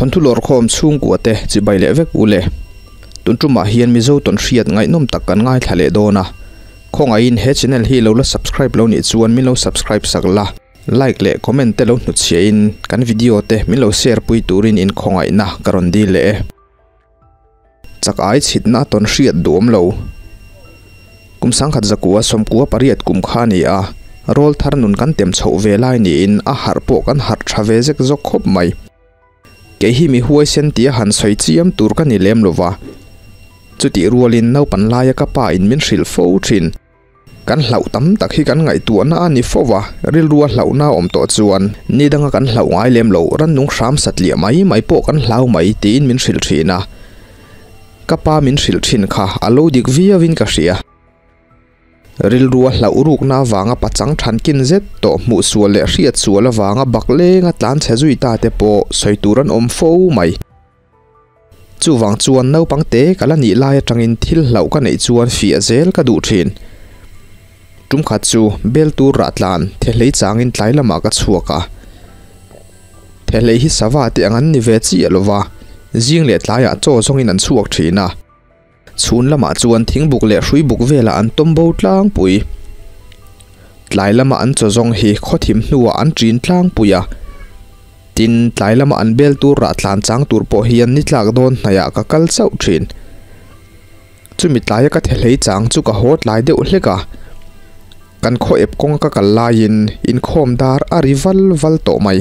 Thawnthu lawrkhawm chhungkua te chibai leh vek u le. Tun tumah hian Mizo tawn hriat ngaihnawm tak kan ngaithla leh dawn a. Khawngaihin he channel hi lo la subscribe lo nih chuan min lo subscribe sak la, like leh comment te lo hnutchhiahin kan video te min lo share pui turin inkhawngaihna ka rawn dil leh e. Chak ai chhitna tawn hriat duhawm lo. Kum sangkhat zakua sawmkua pariat kum kha a ni a, rawl thar nun kan tem chhoh ve lai niin a harh pawh kan harh tha ve zek zawk khawp mai. Kei hi mi huaisen tia han sawi chiam tur ka ni lem lova, chutih rualin naupan laia ka pa in min hrilh fo thin. Kan hlauh tam tak hi kan ngaihtuahna a ni fo va, rilrua hlauhna a awm tawh chuan ni danga kan hlauh ngai lem lo, rannung hram satliah mai mai pawh kan hlau mai tiin min hrilh thin a. Ka pa min hrilh thin kha a lo dik viauin ka hria. Rilrua hlauh rukna avanga pachang thankin zet tawh hmuh sual leh hriat sual avanga bak lenga tlan chhe zui ta te pawh sawi tur an awm fo mai. Chuvang chuan naupang te ka la nih lai atangin thil hlauh ka neih chuan fiah zel ka duh thin. Tum khat chu bel tur rah tlan thehlei changin tlai lamah ka chhuak a. Thehlei hi sava te ang an ni ve chiah lova, zing leh tlaiah chaw zawngin an chhuak thin a. Chhun lamah chuan thingbuk leh hruibuk velah an tawm bo tlangpui. Tlai lama an chaw zawng hi khawthim hnuah an ṭin tlangpui a. Tin, tlai lama an bel tur rah tlan chang tur pawh hian ni tlak dawn hnaihah ka kal chauh thin. Chumi tlaia ka thehlei chang chu ka haw tlai deuh hlek a. Kan khaw ep kawnga ka kal laiin inkhawm dar a ri val val tawh mai.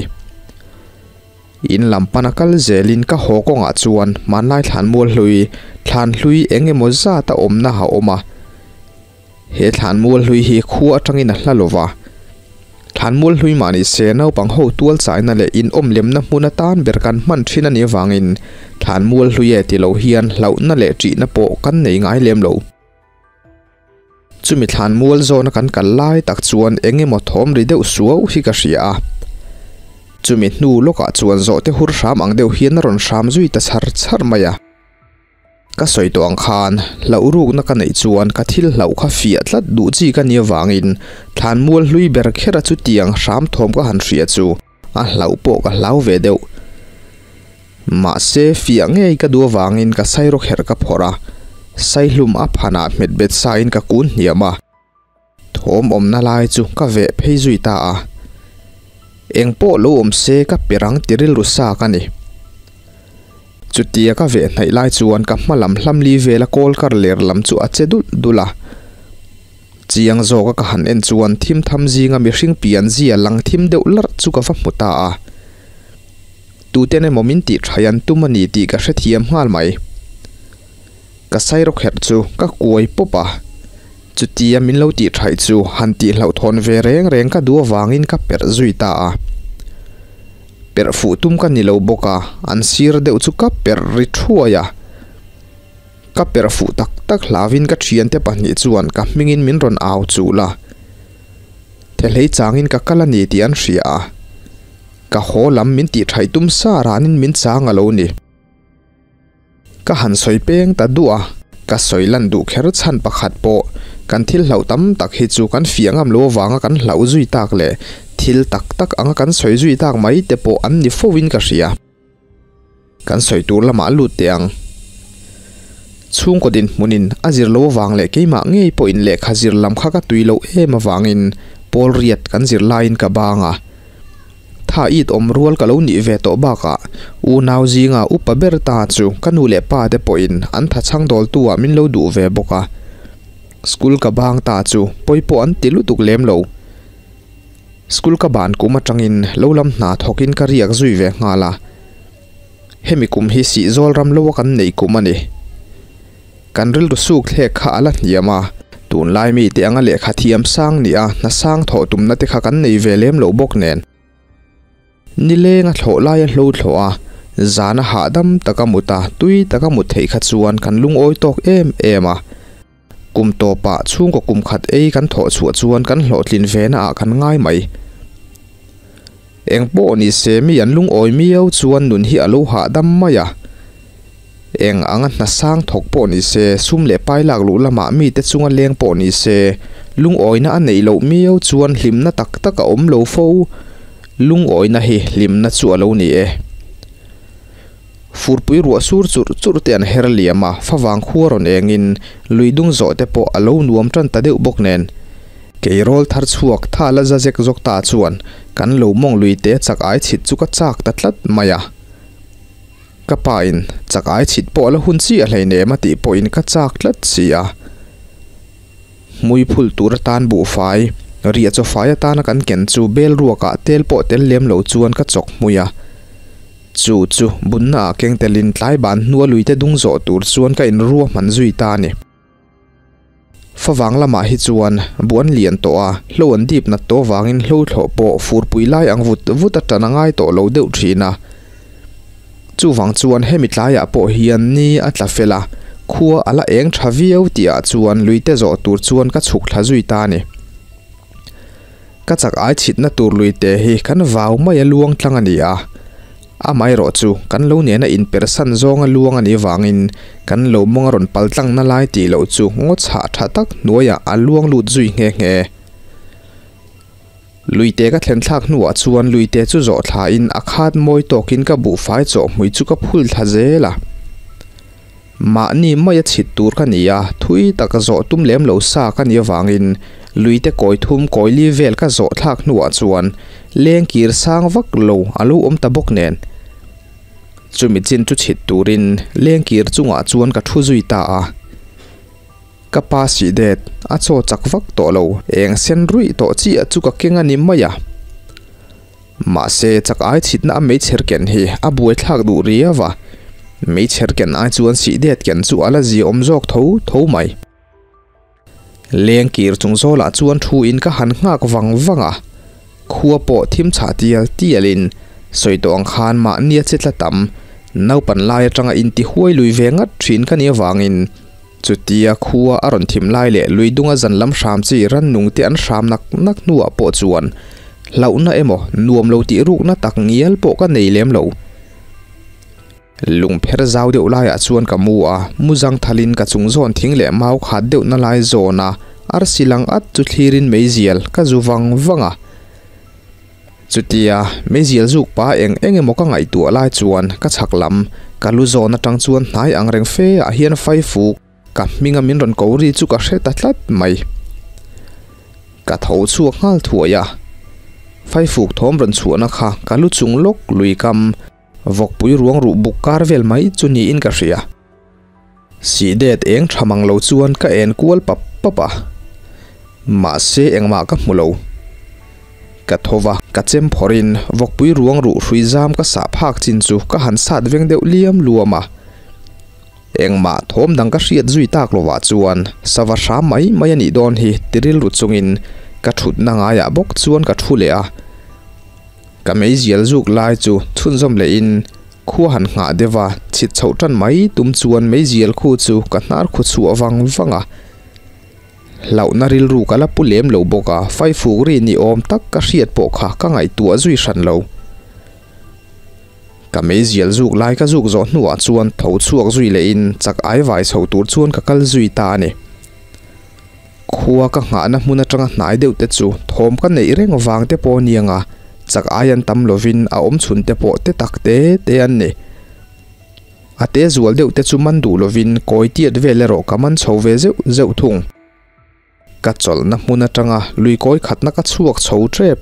In lam pana kal zelin ka haw kawngah chuan hmanlai thlan mual hlui, thlan hlui eng emaw zat a awmna a awm a. He thlan mual hlui hi khua atangin a hla lo va. Thlan mual hlui mah ni se naupang ho tual chaina leh inawm lemna hmun atan ber kan hman thin a nih avangin thlan mual hlui e ti lo hian hlauhna leh ṭihna pawh kan nei ngai lem lo. Chumi thlan mual zawna kan kal lai tak chuan eng emaw thawm ri deuh suau hi ka hria a. Chumi hnu lawkah chuan zawhte hur hram ang deuh hian a rawn hram zui ta chhar chhar mai a. Ka sawi tawh ang khan, hlauh rukna ka neih chuan ka thil hlauh kha fiah tlat duh chi ka nih avangin thlan mual hlui ber khera chutiang hram thawm ka han hria chu a hlauh pawh ka hlau ve deuh. Mahse, fiah ngei ka duh avangin ka sairawk herh ka phawrh a, saihlum a phanah hmet bet sain ka kun hniam a. Thawm awmna lai chu ka veh phei zui ta a, eng pawh lo awm se ka pe rang ti rilru sa ka ni. Chutia ka veh hnaih lai chuan ka hma lam hlam li vela kawl kar ler lam chu a che dulh dulh a. Chiang zawka ka han en chuan thim tham zinga mihring pian zia lang thim deuh larh chu ka va hmu ta a. Tuten emaw min tih thaih an tum a ni tih ka hrethiam nghal mai. Ka sairawk herh chu ka kuai pawp a. Chutia min lo tih thaih chu han tih hlauhthawn ve reng reng ka duh avangin ka perh zui ta a. Perh fuh tum ka ni lo bawk a, an sir deuh chu ka perh ri thuai a. Ka perh fuh tak tak hlauvin ka thiante pahnih chuan ka hmingin min rawn au chul a. Thehlei changin ka kal a ni tih an hria a. Ka haw lam min tih thaih tum sa ranin min chang a lo ni. Ka han sawi peng ta duh a, ka sawi lan duh kher chhan pakhat pawh kan thil hlauh tam tak hi chu kan fiah ngam lo avanga kan hlauh zui tak leh thil tak tak anga kan sawi zui tak mai te pawh an ni fo in ka hria. Kan sawi tur lamah lut teh ang. Chhungkaw dinhmunin a zir lo avang leh keimah ngei pawhin lehkha zir lam kha ka tui loh em avangin pawl riat kan zir laiin ka bang a. Tha it awm rual ka lo nih ve tawh bakah unau zinga upa ber ta chu ka nu leh pa te pawhin an tha chhang dawltu ah min lo duh ve bawk a. School ka bang ta chu pawi pawh an ti lutuk lem lo. School ka ban kum atangin lo lam hna thawkin ka riak zui ve nghal a. Hemi kum hi sihzawl ram lo a kan neih kum a ni. Kan rilru suk thlek kha a la hniam a, tunlai mite anga lehkha thiam sang nia hna sang thawh tumna te kha kan nei ve lem lo bawk nen. Nileng a thlawh lai a hlo thlawh a, zana hahdam taka mut a, tui taka mut theih kha chuan kan lungawi tawk em em a. Kum tawpah chhungkaw kum khat ei kan thawh chhuah chuan kan hlawhtlin ve na ah kan ngai mai. Eng pawh ni se mi an lungawi miau chuan nun hi a lo hahdam mai a. Eng anga hna sang thawk pawh ni se, sum leh pai lak luh lamah mite chunga leng pawh ni se, lungawina a neih loh miau chuan hlimna tak tak a awm lo fo. Lungawina hi hlimna chu a lo ni e. Furpui ruah sur churh churh te an her liam a, favang khua rawn engin lui dung zawh te pawh a lo nuam tan ta deuh bawk nen. Kei rawl thar chhuak tha la za zek zawk ta chuan kan lo mawng lui te chak ai chhit chu ka chak ta tlat mai a. Ka pa in chak ai chhit pawh a la hun chiah hleinem a tih pawhin ka chak tlat si a. Hmui phul tur atan buhfai, riah chaw fai atana kan ken chu bel ruakah tel pawh tel lem lo chuan ka chawk hmui a. Chu chu bunna ah keng telin tlai ban hnua luite dung zawh tur chuan ka inruahman zui ta a ni. Favang lamah hi chuan buh an lian tawh a, hlo an dip nat tawh vangin hlo thlawh pawh furpui lai ang vut vut a tan a ngai tawh lo deuh thin a. Chuvang chuan hemi tlaiah pawh hian ni a tla fel a, khua a la eng tha viau tihah chuan luite zawh tur chuan ka chhuk thla zui ta a ni. Ka chak ai chhitna tur luite hi kan vau mai a luang tlang a ni a, amaherawh chu kan lo nena inpersan zawnga luang a nih vangin kan lo mawng a rawn pal tlangna lai tih loh chu ngaw chhah tha tak hnuaiah a luang lut zui nghe nghe. Luite ka thlen thlak hnuah chuan luite chu zawh thlain a khat mawi tawkin ka buhfai chawhmui chu ka phul thla zel a. Mahni maia chhit tur ka ni a, thui tak zawh tum lem lo sa ka nih avangin luite kawi thum kawi li vel ka zawh thlak hnuah chuan leng kir sang vak lo a lo awm ta bawk nen. Chumi chin chu chhit turin leng kir chungah chuan ka thu zui ta a. Ka pa sih det, a chaw chak vak tawh lo, eng sen ruih tawh chiah chu ka keng a ni mai a. Mahse, chak ai chhitna a meichher ken hi a buaithlak duh riau a, meichher ken ai chuan sih det ken chu a la ziaawm zawk tho tho mai. Leng kir chung zawlah chuan thu in ka han nghak vang vang a, khua pawh thim chhah tial tialin sawi tawh ang khan mahnia che tla tam, naupan lai atanga intihuai lui ve ngat thin ka nih avangin Chutia khua a rawn thim lai leh lui dunga zan lam hram chi rannung te an hram nak nak hnuah pawh chuan hlauhna emaw nuam lo tih rukna tak ngial pawh ka nei lem lo. Lungpher zau deuh laiah chuan ka mu a, mu zang thalin ka chung zawn thing leh mau khat deuhna lai zawna arsi lang at chu thlirin meizial ka zu vang vang a. Chutia meizial zuk pa eng eng emaw ka ngaihtuah lai chuan ka chhak lam ka lu zawn atang chuan hnai ang reng fe ah hian faifuk ka hminga min rawn ko ri chu ka hre ta tlat mai. Ka tho chhuak nghal thuai a, faifuk thawm rawn chhuahna kha ka lu chung lawk lui kam vawkpui ruang ruh buk kar vel mai chu niin ka hria. Sihdet eng tha mang lo chuan ka en kual pap pap a, mahse engmah ka hmu lo. Ka tho va, ka chem phawrhin vawkpui ruang ruh hrui zam ka sah phak chin chu ka han sat veng deuh liam luam a. Engmah thawm dang ka hriat zui tak lovah chuan sava hram mai mai a nih dawn hi ti rilru chungin ka thutna ngaiah bawk chuan ka thu leh a. Ka meizial zuk lai chu chhunzawm lehin Khua han nghah deuh a, chhit chhoh tan mai tum chuan meizial khu chu ka hnar khu chhuah vang vang a. Hlauhna rilru ka la pu lem lo bawk a, faifuk ri ni awm tak ka hriat pawh kha ka ngaihtuah zui hran lo. Ka meizial zuk lai ka zuk zawh hnuah chuan tho chhuak zui lehin chak ai vai chho tur chuan ka kal zui ta a ni. Khua ka nghahna hmun atanga hnai deuh te chu thawm ka neih reng vang te pawh aniang a, chak ai an tam lovin a awm chhun te pawh te tak te te an ni. A te zual deuh te chu man duh lovin kawi tiat vel erawh ka man chho ve zeuh zeuh thung. Ka chawlhna hmun atanga lui kawi khatna ka chhuak chho tep.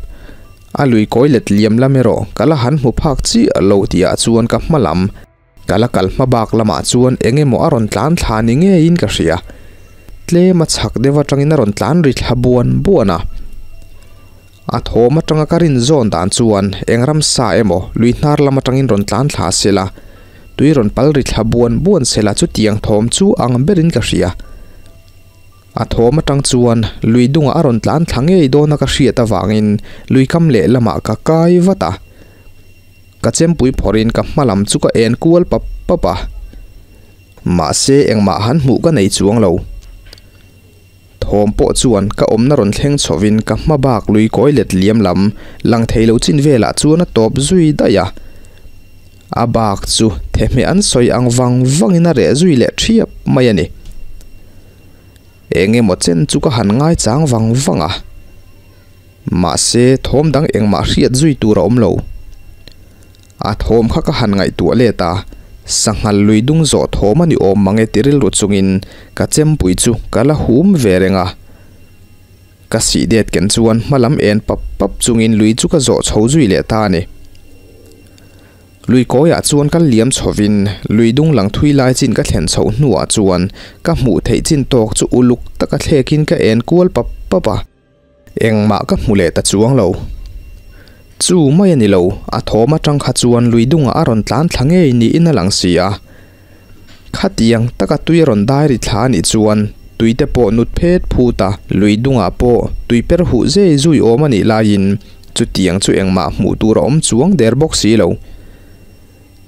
A lui kawi let liam lam erawh ka la han hmu phak chiah lo tihah chuan ka hma lam. Ka la kal hma bak lamah chuan eng emaw a rawn tlan thla ni ngeiin ka hria. Tlem a chhak deuh atangin a rawn tlan ri thla buan buan a. A thawm atanga ka rin zawn dan chuan eng ramsa emaw lui hnar lam atangin rawn tlan thla sela, tui rawn pal ri thla buan buan sela chutiang thawm chu ang berin ka hria. A thawm atang chuan lui dungah a rawn tlan thla ngei dawna ka hriat avangin lui kam lehlamah ka kai vat a. Ka chempui phawrhin ka hma lam chu ka en kual pap pap a, mahse engmah han hmuh ka nei chuang lo. Thawm pawh chuan ka awmna rawn thleng chhovin ka hma bak lui kawi let liam lam lang thei lo chin velah chuan a tawp zui daih a. A bak chu thehmeh an sawi ang vang vangin a reh zui leh thiap mai a ni. Eng emaw chen chu ka han ngaichang vang vang a. Mahse, thawm dang engmah hriat zui tur a awm lo. A thawm kha ka han ngaihtuah let a, Sanghal lui dung zawh thawm a ni awm mang e ti rilru chungin ka chempui chu ka la hum ve reng a. Ka sih det ken chuan hma lam en pap pap chungin lui chu ka zawh chho zui leh ta a ni. Lui kawiah chuan ka liam chhovin lui dung lang thui lai chin ka thlen chhoh hnuah chuan ka hmuh theih chin tawk chu uluk taka thlekin ka en kual pap pap a. Engmah ka hmu leh ta chuang lo. Chu mai a ni lo, a thawm atang kha chuan lui dungah a rawn tlan thla ngei niin a lang si a. Khatiang taka tui a rawn dai ri thla a nih chuan tui te pawh nut phet phut a, lui dungah pawh tui per huh zei zui awm a nih laiin chutiang chu engmah hmuh tur a awm chuang der bawk si lo.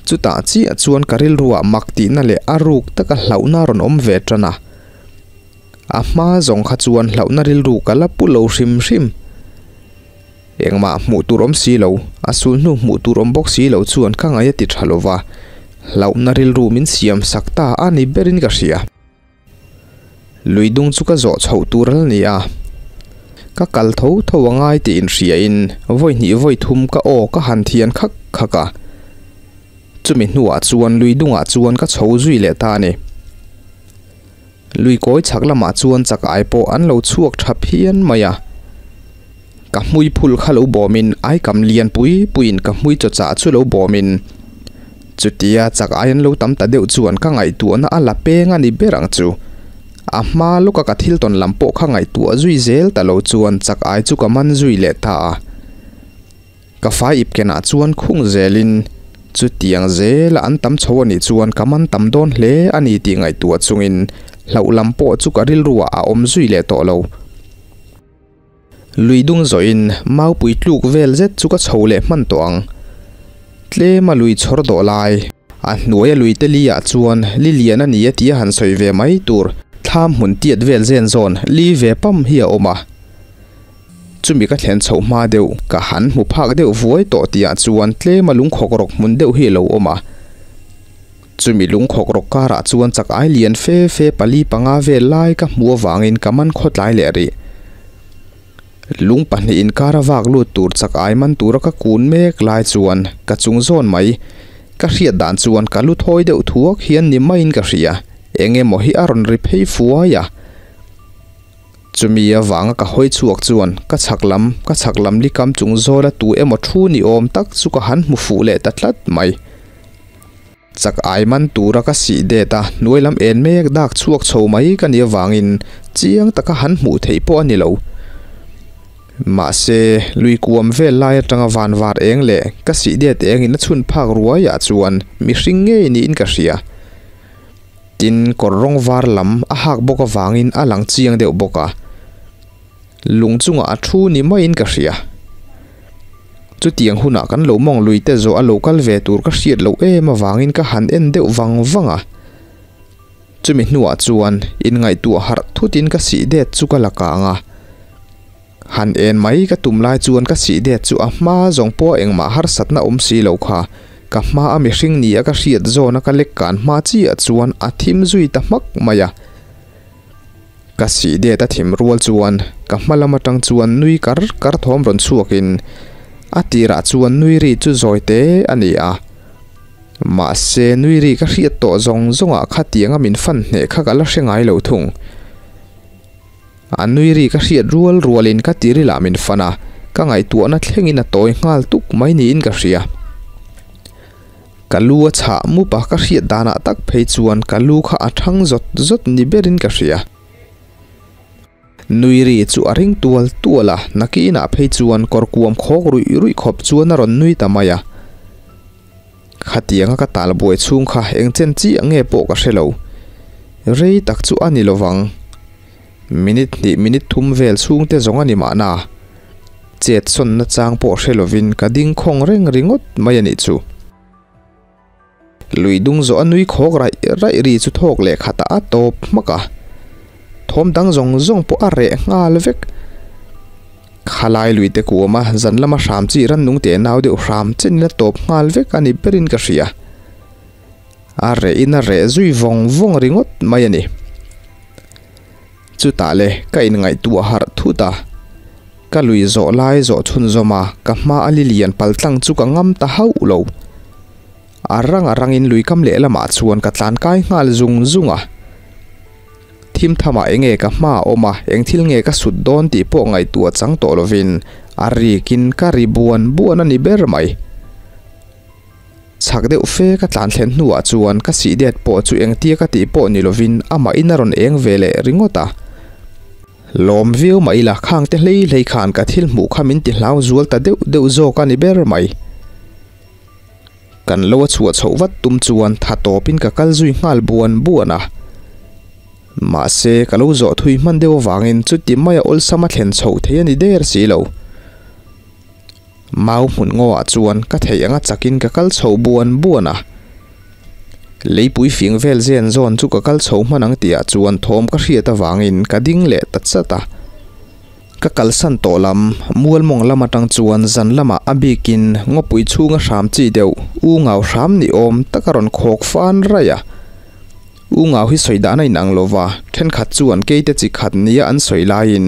Chutah chiah chuan ka rilruah mak tihna leh a ruk taka hlauhna a rawn awm ve tan a. A hma zawng kha chuan hlauhna rilru ka la pu lo hrim hrim. Engmah hmuh tur awm si lo, a sulhnu hmuh tur awm bawk si lo chuan ka ngaih a ti tha lo va, hlauhna rilru min siam sak ta a ni berin ka hria. Lui dung chu ka zawh chhoh tur a la ni a, ka kal tho tho a ngai tih inhriain vawi hnih vawi thum ka aw ka han thian khak khak a. Chumi hnuah chuan lui dungah chuan ka chho zui leh ta a ni. Lui kawi chhak lamah chuan chak ai pawh an lo chhuak tha phian mai a. Ka hmui phul kha lo bawmin aikam lian pui puiin ka hmui chaw chah chu lo bawmin chutia chak ai an lo tam ta deuh chuan ka ngaihtuahna a la peng a ni ber ang chu. A hma lawka ka thil tawn lam pawh kha ngaihtuah zui zel ta lo chuan chak ai chu ka man zui leh ta a. Ka fai ip kenah chuan khung zelin, Chutiang zela an tam chho a nih chuan ka man tam dawn hle a ni tih ngaihtuah chungin hlauh lam pawh chu ka rilruah a awm zui leh tawh lo. Lui dung zawhin maupui tluk vel zet chu ka chho leh hman tawh ang. Tlema lui chhawr dawh lai, a hnuaia lui te li ah chuan li lian a ni a tia han sawi ve mai tur thlam hmun tiat vel zen zawn li ve pam hi a awm a. Chumi ka thlen chhoh hma deuh, ka han hmu phak deuh vuai tawh tihah chuan tlema lungkhawk rawk hmun deuh hi a lo awm a. Chumi lungkhawk rawk karah chuan chak ai lian fe fe pali panga vel lai ka hmuh avangin ka man khawtlai leh rih. Lung pahnih inkara vak lut tur chak ai man tura ka kun mek lai chuan ka chung zawn mai. Ka hriat dan chuan ka lu thawi deuh thuak hian ni maiin ka hria, eng emaw hi a rawn ri phei fuai a. Chumi avanga ka hawi chhuak chuan ka chhak lam, ka chhak lam likam chung zawla tu emaw thu ni awm tak chu ka han hmu fuh leh ta tlat mai. Chak ai man tura ka sih det a, hnuai lam en mek dak chhuak chho mai ka nih avangin chiang taka han hmuh theih pawh a ni lo. Mahse, lui kuam vel lai atanga van var eng leh ka sih det engin a chhun phak ruaiah chuan mihring ngei niin ka hria. Tin, kawr rawng var lam a hak bawk avangin a lang chiang deuh bawk a, lung chungah a thu ni maiin ka hria. Chutiang hunah kan lo mawng lui te zawh a lo kal ve tur ka hriat loh em avangin ka han en deuh vang vang a. Chumi hnuah chuan inngaihtuah harh thutin ka sih det chu ka la kang a. Han en mai ka tum lai chuan ka sih det chu a hma zawng pawh engmah harsatna awm si lo kha. Ka hma a mihring ni a ka hriat zawn a ka lek kan hma chiah chuan a thim zui ta hmak mai a. Ka sih det a thim rual chuan ka hma lam atang chuan nui kar kar thawm rawn chhuak in a tirah chuan nui ri chu zawi te a ni a. Mahse nui ri ka hriat tawh zawng zawng ah khatiang a min fan hneh kha ka la hre ngai lo thung. A nui ri ka hriat rual rualin ka tirilah min fan a, ka ngaihtuahna thlengin a tawi nghal tuk mai niin ka hria. Ka lu a chhah mup a, ka hriat danah tak phei chuan ka lu kha a thang zawt zawt ni berin ka hria. Nui ri chu a ring tual tual a, nakinah phei chuan kawr kuam khawk ruih ruih khawp chuan a rawn nui ta mai a. Khatianga ka tal buai chhung kha eng chen chiah nge pawh ka hre lo. Rei tak chu a ni lovang. Minute hnih minute thum vel chhung te zawng a ni mahna. Chet sawnna chang pawh hre lovin ka ding khawng reng ringawt mai a nih chu. Lui dung zawh a nui khawk raih raih ri chu thawk leh khatah a tawp hmak a. Thawm dang zawng zawng pawh a reh nghal vek. Khalai lui te kuam a, zan lama hram chi rannung teh nau deuh hram chenin a tawp nghal vek a ni berin ka hria. A reh in a reh zui vawng vawng ringawt mai a ni. Chutah le ka inngaihtuah harh thut a, ka lui zawh lai zawh chhunzawm a ka hma a li lian pal tlang chu ka ngam ta hauh lo. A rang a rangin lui kam lehlamah chuan ka tlan kai nghal zung zung a. Thim thamah enge ka hma a awm a, eng thil nge ka sut dawn tih pawh ngaihtuah chang tawh lovin a rikin ka ri buan buan a ni ber mai. Chhak deuh fe ka tlan thlen hnuah chuan ka sih det pawh chu engtia ka tih pawh ni lovin amahin a rawn eng ve leh ringawt a. Lawm viau mah ila khang te hlei hlei khan ka thil hmuh kha min ti hlau zual ta deuh deuh zawk a ni ber mai. Kan lo a chhuah chhoh vat tum chuan tha tawpin ka kal zui nghal buan buan a. Mahse ka lo zawh thui hman deuh avangin chuti maia awlsam a thlen chhoh thei a ni der si lo. Mau hmun ngawah chuan ka theih anga chakin ka kal chho buan buan a. Leipui fing vel zen zawn chu ka kal chho hman ang tihah chuan thawm ka hriat avangin ka ding leh ta chat a. Ka kalsan tawh lam, mualmawng lam atang chuan zan lamah a bikin ngawpui chhunga hram chi deuh u ngau hram ni awm tak a rawn khawk fan raih a. U ngau hi sawi dan a inang lo va, thenkhat chuan keite chi khat nia an sawi laiin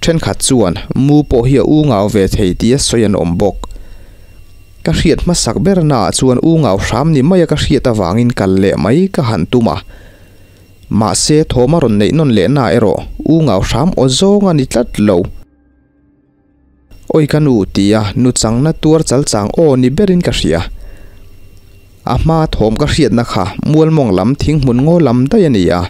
thenkhat chuan mu pawh hi a u ngau ve thei tia sawi an awm bawk. Ka hriat hmasak ber naah chuan u ngau hram ni maia ka hriat avangin kal leh mai ka han tum a. Mahse thawm a rawn neih nawn leh naah erawh u ngau hram aw zawng a ni tlat lo. Awi ka nu tia nu changna tuar chal chang aw ni berin ka hria. A hma thawm ka hriatna kha mualmawng lam thinghmun ngaw lam daih a ni a.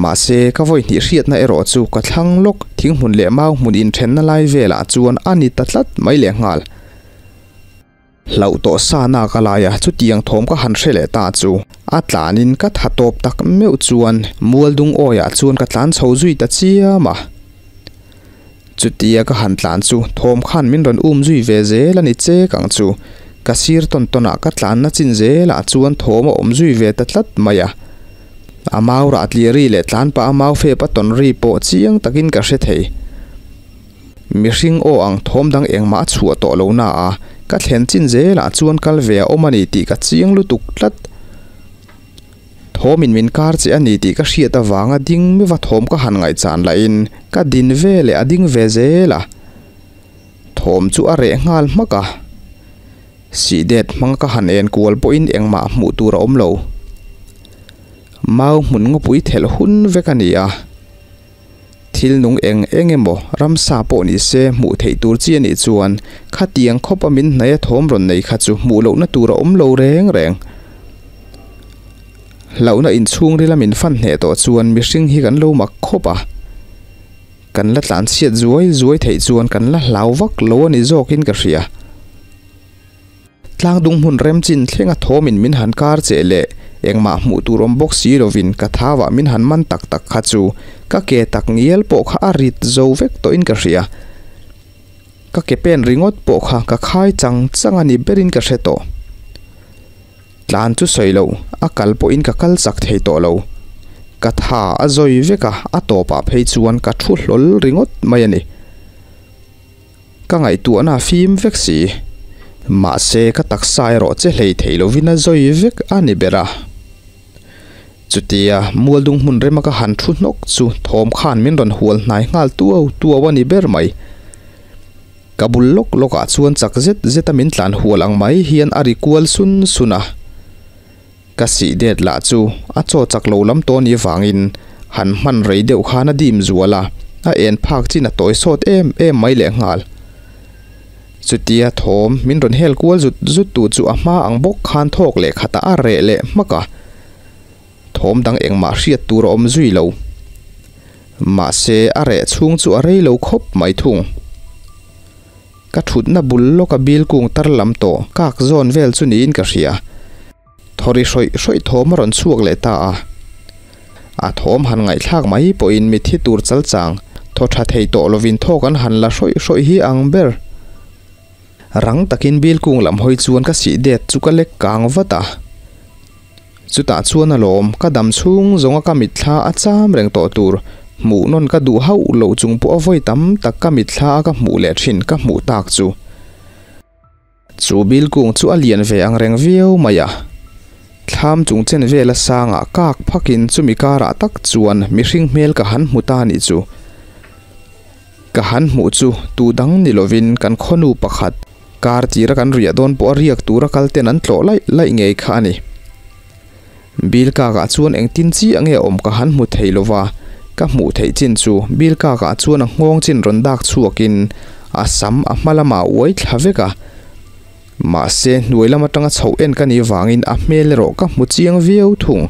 Mahse ka vawi hnih hriatna erawh chu ka thlang lawk thinghmun leh mau hmun inthenna lai velah chuan a ni ta tlat mai lehnghal. Hlauh tawh sa nak a lai a, chutiang thawm ka han hre leh ta chu a tlanin ka tha tawp tak meuh chuan mualdung awiah chuan ka tlan chho zui ta chiam a. Chutia ka han tlan chu thawm khan min rawn um zui ve zel a ni chek ang chu, ka sir tawn tawnah ka tlanna chin zelah chuan thawm a awm zui ve ta tlat mai a. A mau rah tlir ri leh tlan pah a mau fep a tawn ri pawh chiang takin ka hre thei. Mihring aw ang thawm dang engmah a chhuah tawh lo na a, ka thlen chin zelah chuan kal ve a awm a ni tih ka chiang lutuk tlat. Thawmin min kar che a ni tih ka hriat avanga ding meuh a thawm ka han ngaihchan lahin ka din ve leh a ding ve zel a. Thawm chu a reh nghal hmak a. Sihdet hmang ka han en kual pawhin engmah hmuh tur a awm lo. Mau hmun ngawpui thelh hun vek a ni a. Thil nung eng eng emaw ramsa pawh ni se hmuh theih tur chi a nih chuan khatiang khawpa min hnaia thawm rawn nei kha chu hmuh lohna tur a awm lo reng reng. Hlauhna inchhung rila min fan hneh tawh chuan mihring hi kan lo mak khawp a. Kan la tlanchhiat zuai zuai theih chuan kan la hlau vak lo a ni zawkin ka hria. Tlangdung hmun remchin thlenga thawmin min han kar che leh engmah hmuh tur awm bawk si lovin ka thauah min han man tak tak kha chu ka ke tak ngial pawh kha a rit zo vek tawhin ka hria. Ka ke pen ringawt pawh kha ka khai chang chang a ni berin ka hre tawh. Tlan chu sawi loh, a kal pawhin ka kal chak thei tawh lo. Ka tha a zawi vek a, a tawpah phei chuan ka thu hlawl ringawt mai a ni. Ka ngaihtuahna a fim vek si. Mahse ka taksa erawh che hlei thei lovin a zawi vek a ni ber a. Chutia mualdung hmun rema ka han thu hnawk chu thawm khan min rawn hual hnai nghal tuau tuau a ni ber mai. Ka bul lawk lawkah chuan chak zet zeta min tlan hual ang mai hian a ri kual sun sun a. Ka sih det lah chu a chaw chak lo lam tawh ni vangin han hman rei deuh khan a dim zual a, a en phak chin a tawi sawt em em mai leh nghal. Chutia thawm min rawn hel kual zut zut tu chu a hma ang bawk khan thawk leh khatah a reh leh hmak a, thawm dang engmah hriat tur a awm zui lo. Mahse a reh chhung chu a rei lo khawp mai thung. Ka thutna bul lawka bil kung tar lam tawh kak zawn vel chu niin ka hria. Thawri hrawih hrawih thawm a rawn chhuak leh ta a. A thawm han ngaihthlak mai pawhin mitthi tur chal chang thaw tha thei tawh lovin thawk an han la hrawih hrawih hi ang ber. Rang takin bil kung lam hawi chuan ka sih det chu ka lek kang vat a. Chutah chuan alawm ka dam chhung zawnga ka mitthla a cham reng tawh tur hmuh nawn ka duh hauh loh chung pawh a vawi tam tak ka mitthla a ka hmuh leh thin ka hmuh tak chu. Chu bil kung chu a lian ve ang reng viau mai a. Thlam chung chen vela sangah kak phakin chumi karah tak chuan mihring hmel ka han hmu ta nih chu. Ka han hmuh chu tu dang ni lovin kan khawnu pakhat. Kar tira kan riah dawn pawh a riak tura kal ten an tlawh laih laih ngei kha a ni. Bill kakah chuan engtin chiah nge awm ka han hmu thei lo va, ka hmuh theih chin chu Bill kakah chuan a nghawng chin rawn dak chhuakin a sam a hma lamah a uai thla vek a. Mahse hnuai lam atanga chhoh en ka nih vangin a hmel erawh ka hmu chiang viau thung.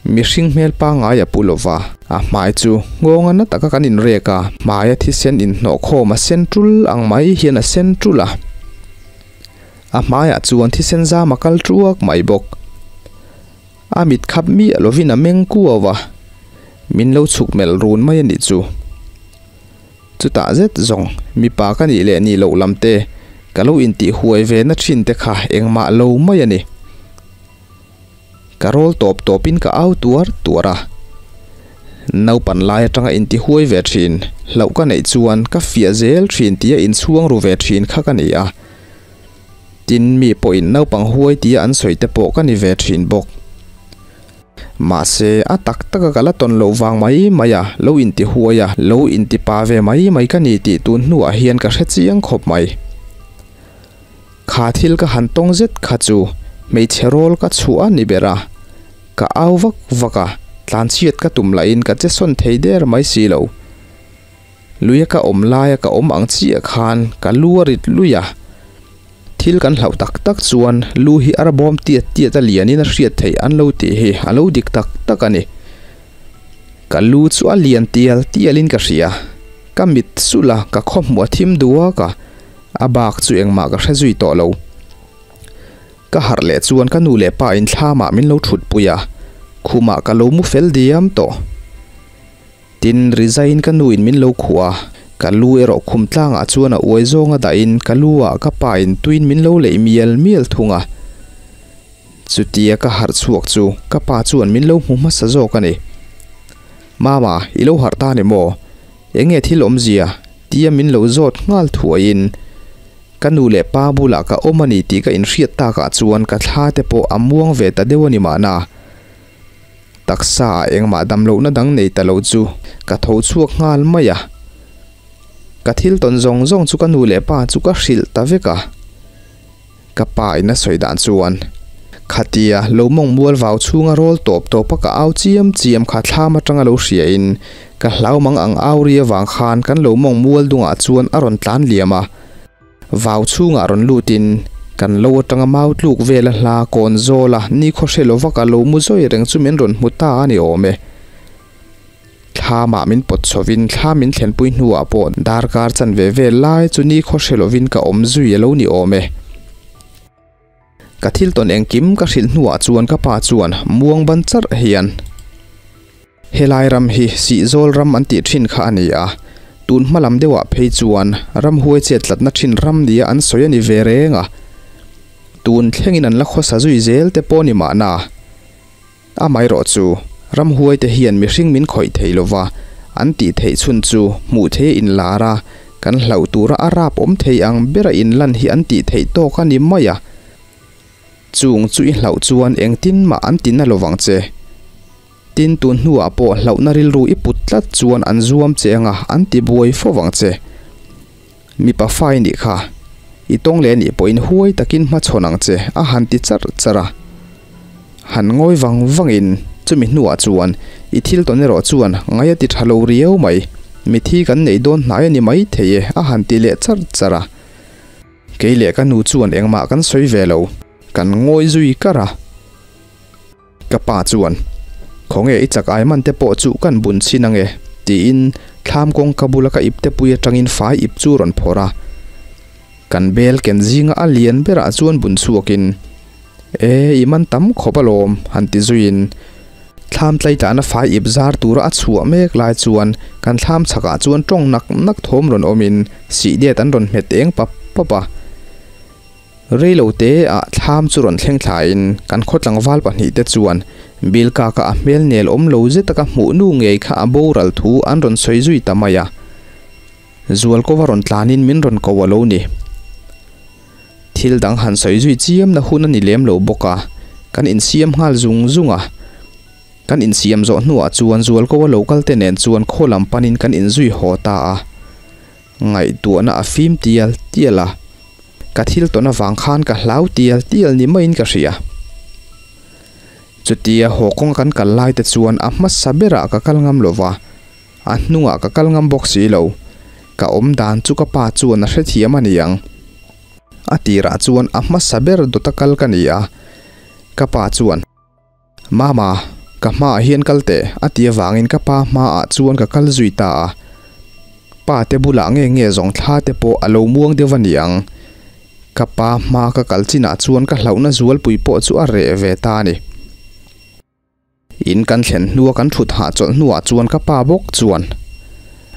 Mihring hmel pangngai a pu lo va, a hmai chu nghawnga na taka kan inrek a, hmaia thisen inhnawh khawm a sen tul ang mai hian a sen tul a. A hmaiah chuan thisen zam a kal tuak mai bawk. A mit khap miah lovin a meng kuau a, min lo chhuk melh run mai a nih chu. Chutah zet zawng, mipa ka nih leh nih loh lam te, ka lo intih huai ve na thin te kha engmah lo mai a ni. Ka rawl tawp tawpin ka au tuar tuar a. Naupan lai atanga inti huai ve thin, hlauh ka neih chuan ka fiah zel thin tia inchhuang ru ve thin kha ka ni a. Tin, mi pawhin naupang huai tia an sawi te pawh ka ni ve thin bawk. Mahse, a tak taka ka la tawn loh vang mai mai a, lo inti huai a, lo inti pa ve mai mai ka ni tih tun hnuah hian ka hre chiang khawp mai. Kha thil ka han tawng zet kha chu hmeichhe rawl ka chhuah a ni ber a, ka au vak vak a, tlanchhiat ka tum lahin ka che sawn thei der mai si lo. Luia ka awm laia ka awm ang chiah khan ka lu a rit lui a, thil kan hlauh tak tak chuan lu hi a rabawm tiat tiat a lianin a hriat theih an lo tih hi a lo dik tak tak a ni. Ka lu chu a lian tial tialin ka hria, ka mit sulh a, ka khawhmuh a thim duak a, A bak chu engmah ka hre zui tawh lo. Ka harh leh chuan ka nu leh pa in thlamah min lo thut pui a, khumah ka lo mu fel diam tawh. Tin, rizaiin ka nu in min lo khuh a, ka lu erawh khum tlangah chuan a uai zawnga dahin ka lu ah ka pa in tuin min lo leih mial mial thung a. Chutia ka harh chhuak chu ka pa chuan min lo hmu hmasa zawk a ni. Mama, i lo harh ta ni maw? Enge thil awmzia? Tia min lo zawt nghal thuaiin ka nu leh pa bulah ka awm a ni tih ka inhriat takah chuan ka thla te pawh a muang ve ta deuh a ni mahna. Taksa ah engmah damlohna dang nei ta lo chu ka tho chhuak nghal mai a. Ka thil tawn zawng zawng chu ka nu leh pa chu ka hrilh ta vek a. Ka pa in a sawi dan chuan, Khatia lo mawng mual vau chhunga rawl tawp tawp a ka au chiam chiam kha thlam atanga lo hria in ka hlau mang ang au ri avang khan kan lo mawng mual dungah chuan a rawn tlan liam a. Vau chhungah rawn lut in kan lo atanga mau tluk vela hla kawn zawl a nikhaw hre lova ka lo mu zawi reng chu min rawn hmu ta a ni awm e. Thlamah min pawt chhovin thla min thlenpui hnuah pawh darkar chanve vel lai chu nikhaw hre lovin ka awm zui a lo ni awm e. Ka thil tawn engkim ka hrilh hnuah chuan ka pa chuan muang ban charh hian, Helai ram hi Sihzawl ram an tih thin kha a ni a, tun hma lam deuhah phei chuan ramhuai chet tlatna thin ram nia an sawi a ni ve reng a, tun thlengin an la khawsa zui zel te pawh ni mahna. Amaherawh chu, ramhuaite hian mihring min khawih thei lova, an tih theih chhun chu hmuh thei a inlar a, kan hlauh tura a rap awm thei ang bera inlan hi an tih theih tawk a ni mai a. Chung chu i hlauh chuan engtin mah an ti na lovang che. Tin, tun hnuah pawh hlauhna rilru i put tlat chuan an zuam che anga an ti buai fo vang che. Mipa fai nih kha, i tawng leh nih pawhin huai takin hmachhawn ang che a han ti charh charh a. Han ngawi vang vangin chumi hnuah chuan i thil tawn erawh chuan ngai a ti tha lo riau mai, mithi kan neih dawn hnai a ni mai thei e a han ti leh charh charh a. Kei leh ka nu chuan engmah kan sawi ve lo, kan ngawi zui kar a. Ka pa chuan, Khawnge i chak ai man te pawh chu kan bun chhin ange, tiin thlam kawngka bula ka ipte pui atangin fai ip chu rawn phawrh a. Kan bel ken zinga a lian berah chuan bun chhuakin, E, i man tam khawp alawm, han ti zuiin thlam tlaitlahna fai ip zar tura a chhuah mek lai chuan kan thlam chhakah chuan tawng nak nak thawm rawn awmin sihdet an rawn hmet eng pap pap a. Reilo te ah thlam chu rawn thleng thlain kan khaw tlangval pahnihte chuan Bilkaka a hmel nel awm lo zet taka hmuh nu ngei kha a boral thu an rawn sawi zui ta mai a. Zualkova rawn tlanin min rawn ko a lo ni. Thil dang han sawi zui chiamna hun a ni lem lo bawk a, kan insiam nghal zung zung a. Kan insiam zawh hnuah chuan Zualkova lo kal te nen chuan khaw lam panin kan inzui haw ta a. Ngaihtuahna a fim tial tial a. Ka thil tawn avang khan ka hlau tial tial ni maiin ka hria. Chutia haw kawnga kan kal lai te chuan a hmasa berah ka kal ngam lova, a hnungah ka kal ngam bawk si lo. Ka awm dan chu ka pa chuan a hrethiam a ni ang. A tirah chuan a hmasa ber dawta kal ka ni a, ka pa chuan, Mama, ka hmaah hian kal teh, a ti avangin ka pa hmaah chuan ka kal zui ta a. Pa te bulah nge nge zawng thla te pawh a lo muang deuh a ni ang. Ka pa hma ka kal chinah chuan ka hlauhna zualpui pawh chu a reh ve ta a ni. In kan thlen hnua kan thut hahchawlh hnuah chuan ka pa bawk chuan,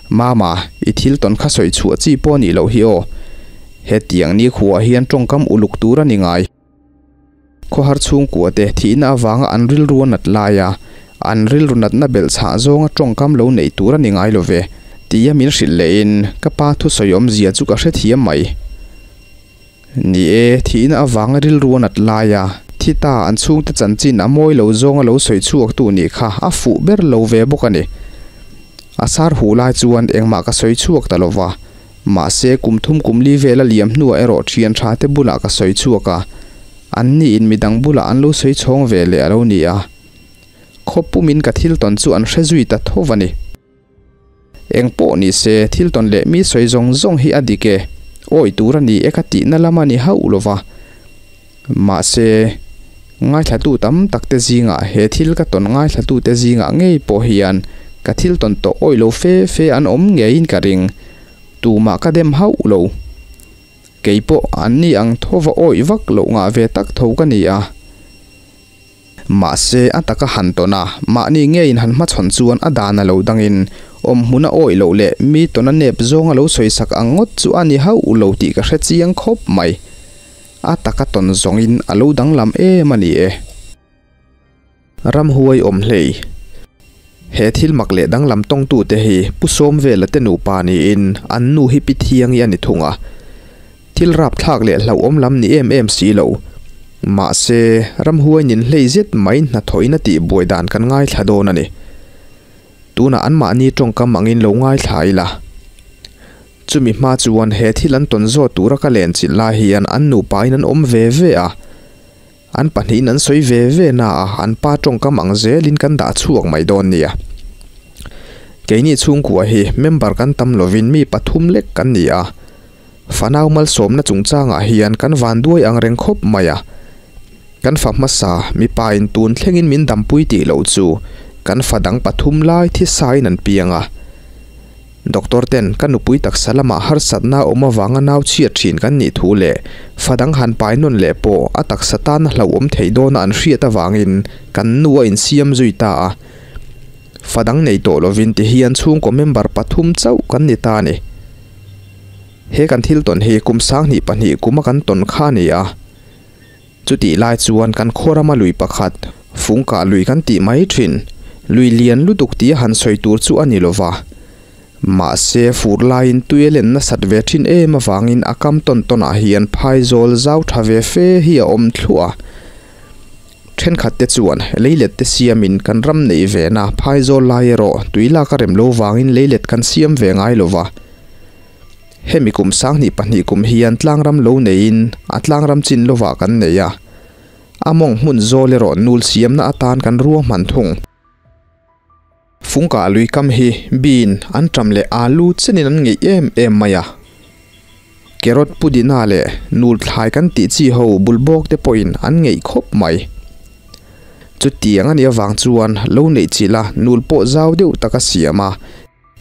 Mama, i thil tawn kha sawi chhuah chi pawh a nih loh hi aw. Hetiang nikhuaah hian tawngkam uluk tur a ni ngai. Khawhar chhungkua te thihna avanga an rilru a nat laia an rilru natna belh chhah zawnga tawngkam lo neih tur a ni ngai lo ve, tia min hrilh lehin ka pa thusawi awmzia chu ka hrethiam mai. Ni e, thihna avanga rilru a nat laia thi ta an chhungte chanchin a mawi lo zawnga lo sawi chhuaktu nih kha a fuh ber lo ve bawk a ni. A sar huh lai chuan engmah ka sawi chhuak ta lo va. Mahse, kum thum kum li vela liam hnuah erawh thian tha te bulah ka sawi chhuak a, an niin midang bulah an lo sawi chhawng ve leh a lo ni a. Khaw pumin ka thil tawn chu an hre zui ta tho va ni. Eng pawh ni se, thil tawn leh mi sawi zawng zawng hi a dik e, awi tur a ni e ka tihna lam a ni hauh lo va. Mahse, ngaithlatu tam tak te zingah he thil ka tawn ngaithlatu te zingah ngei pawh hian ka thil tawn tawh awih lo fe fe an awm ngeiin ka ring. Tumah ka dem hauh lo. Kei pawh an ni ang thova awih vak loh ngah ve tak tho ka ni a. Mahse, a taka han tawn a, mahni ngeiin han hmachhawn chuan a dan a lo dangin, awmhmun a awih loh leh mi tawn a nep zawng a lo sawisak ang ngawt chu a ni hauh lo tih ka hre chiang khawp mai. A taka tawn zawngin a lo danglam em a ni e. Ramhuai awm hlei. He thil mak leh danglam tawngtute hi Pu Sawmvela te nupa niin an nu hi Pi Thiangi a ni thung a. Thil rapthlak leh hlauhawm lam ni em em si lo. Mahse, ramhuai nin hlei zet mai hnathawhin a tihbuai dan kan ngaithla dawn a ni. Tunah anmahni tawngkam angin lo ngaithla ila. Chumi hma chuan he thil an tawn zawt tura ka len chilh lai hian an nupain an awm ve ve a. An pahnihin an sawi ve ve na a, an pa tawngkam ang zelin kan dah chhuak mai dawn nia. Keini chhungkua hi member kan tam lovin mi pathum lek kan ni a. Fanau malsawmna chungchangah hian kan vanduai ang reng khawp mai a. Kan fa hmasa mipain tun thlengin min dampui tih loh chu kan fa dang pathum lai thisain an piang a. Doctor ten ka nupui taksa lamah harsatna awm avanga nau chhiat thin kan nih thu leh fa dang han pai nawn leh pawh a taksa tana hlauhawm theih dawna an hriat avangin kan nu a insiam zui ta a. Fa dang nei tawh lovin ti hian chhungkaw member pathum chauh kan ni ta a ni. He kan thil tawn hi kum sanghnih pahnih kuma kan tawn kha a ni a. Chutih lai chuan kan khaw rama lui pakhat, Fungkah lui kan tih mai thin, lui lian lutuk tia han sawi tur chu a ni lo va. Mahse, fur laiin tui a len nasat ve thin em avangin a kam tawn tawnah hian phaizawl zau tha ve fe hi a awm thluah a. Thenkhat te chuan leilet te siamin kan ram neih vena phaizawl lai erawh tui lak a rem lo vangin leilet kan siam ve ngai lo va. Hemi kum sanghnih pahnih kum hian tlangram lo neiin a tlangram chin lovah kan nei a, a mawng hmun zawl erawh nul siamna atan kan ruahman thung. Fungkah lui kam hi bean an ṭam leh alu chenin an ngeih em em mai a. Carrot pudina leh nul thlai kan tih chi ho bulbawk te pawhin an ngeih khawp mai. Chutiang a nih avang chuan lo neih chilh a nul pawh zau deuh tak a siam a.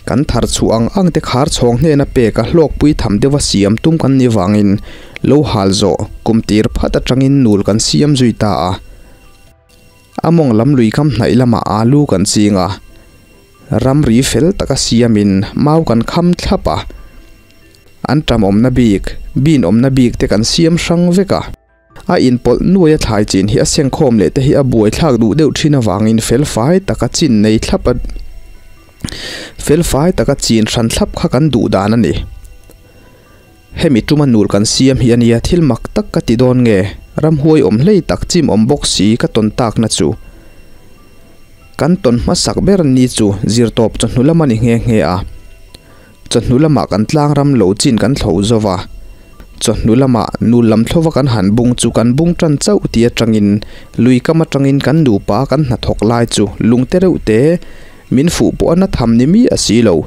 Kan thar chhuah ang ang te khar chhawng hnena pek a hlawkpui tham deuha siam tum kan ni vangin lo hal zawh kum tir phat atangin nul kan siam zui ta a. A mawng lam lui kam hnaih lamah alu kan ching a, ramri fel taka siamin mau kan kham thlap a. An ṭam awmna bik, bean awmna bik te kan siam hrang vek a. A inpawlh nuai a thlai chin hi a sengkhawm leh te hi a buaithlak duh deuh thin avangin felfai taka chin nei thlap a felfai taka chin hran thlap kha kan duh dan a ni. Hemi tuma nul kan siam hi a nia thil mak tak ka ti dawn nge ramhuai awm hlei tak chim awm bawk si ka tawn takna chu. Kan tawn hmasak ber ni chu zirtawp chawhnu lam a ni nghe nghe a. Chawhnu lamah kan tlangram lo chin kan thlo zo va. Chawhnu lamah nu lam thlova kan han bung chu kan bung tan chauh tih atangin lui kam atangin kan nupa kan hnathawk lai chu lung te reuh te min fuh pawh a na tham ni miah si lo.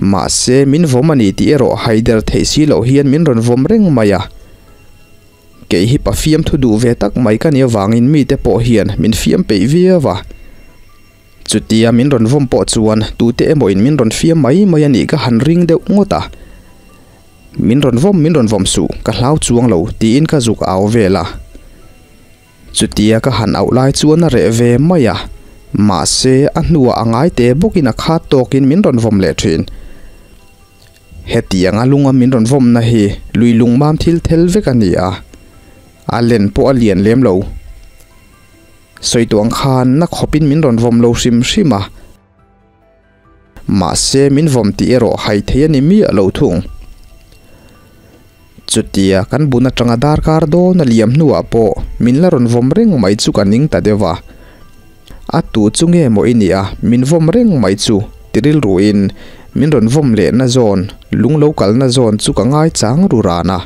Mahse min vawm a ni tih erawh haider theih si loh hian min rawn vawm reng mai a. Kei hi pa fiamthu duh ve tak mai ka nih avangin mite pawh hian min fiam peih viau a. Chutia min rawn vawm pawh chuan tute emawin min rawn fiam mai mai a nih ka han ring deuh ngawt a. Min rawn vawm, min rawn vawm suh, ka hlau chuang lo, tiin ka zuk au vel a. Chutia ka han auh lai chuan a reh ve mai a, mahse a hnuah a ngai te bawkin a khat tawkin min rawn vawm leh thin. Hetianga lunga min rawn vawmna hi lui lungmam thil thel vek a ni a, a len pawh a lian lem lo. Sawi tuang khan na khawpin min rawn vawm lo hrim hrim a. Mahse min vawm tih erawh hai thei a ni miah lo thung. Chutia kan bun atanga darkar dawn a liam hnuah pawh min la rawn vawm reng mai chu ka ning ta deuh a. A tu chu nge maw i nih a, min vawm reng mai chu ti rilruin min rawn vawm lehna zawn, lung lo kalna zawn chu ka ngaichang ru ran a.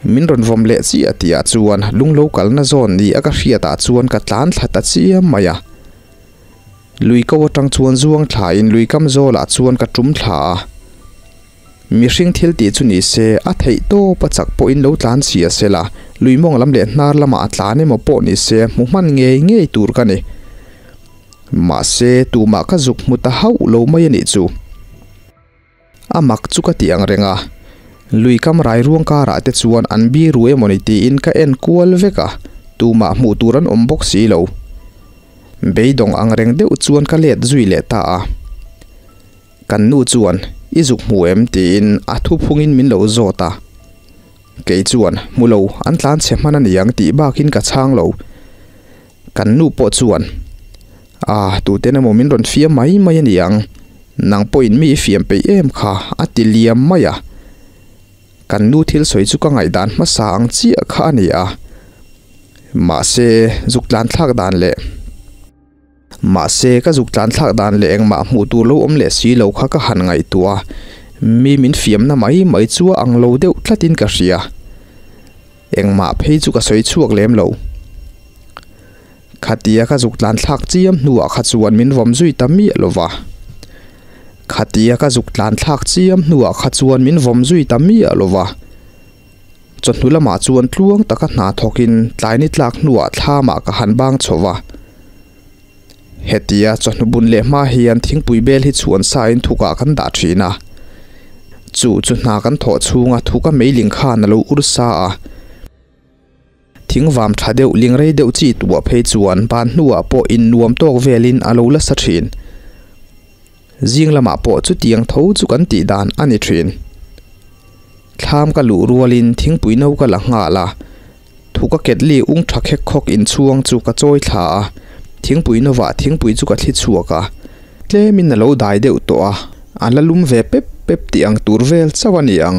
Min rawn vawm leh chiah tihah chuan lung lo kalna zawn ni a ka hriatah chuan ka tlan thla ta chiam mai a. Lui ko atang chuan zuang thlain lui kam zawlah chuan ka tum thla a. Mihring thil tih chu ni se, a theih tawp a chak pawhin lo tlan chhia se la, lui mawng lam leh hnar lamah a tlan emaw pawh ni se hmu hman ngei ngei tur ka ni. Mahse, tumah ka zuk hmu ta hauh lo mai a nih chu. A mak chu ka ti ang reng a, lui kam rai ruang karah te chuan an biru emaw ni tiin ka en kual vek a, tumah hmuh tur an awm bawk si lo. Beidawng ang reng deuh chuan ka let zui leh ta a. Kan nu chuan, I zuk hmu em? tiin a thuphungin min lo zawt a. Kei chuan, Hmu lo, an tlan chhe hman a niang tih bakin ka chhang lo. Kan nu pawh chuan, Ah, tuten emaw min rawn fiam mai mai a niang, nang pawhin mi i fiam peih em kha, a ti liam mai a. Kan nu thil sawi chu ka ngaihdan hmasa ang chiah kha a ni a. Mahse, zuk tlan thlak dan leh. Mahse, ka zuk tlan thlak dan leh engmah hmuh tur lo awm leh si lo kha ka han ngaihtuah a, mi min fiamna mai mai chu a ang lo deuh tlatin ka hria. Engmah phei chu ka sawi chhuak lem lo. Khatia ka zuk tlan thlak chiam hnuah kha chuan min vawm zui ta miah lo va. Khatia ka zuk tlan thlak chiam hnuah kha chuan min vawm zui ta miah lo va. Chawhnu lamah chuan tluang taka hna thawkin tlai ni tlak hnuah thlamah ka han bang chho va. Hetia chawhnu bun leh hma hian thingpui bel hi chhuan sain thukah kan dah thin a. Chu chu hna kan thawh chhunga thuka meiling khan a lo ur sa a. Thingvam tha deuh ling rei deuh chi tuah phei chuan ban hnuah pawh innuam tawk velin a lo la sa thin. Zing lamah pawh chutiang tho chu kan tih dan a ni thin. Thlam ka luh rualin thingpui no ka la nghal a. Thu ka ketli ung tha khek khawk inchhuang chu ka chawi thla a, thingpui novah thingpui chu ka thli chhuak a, tlemin a lo dai deuh tawh a, a la lum ve pep pep tih ang tur vel chauh a ni ang.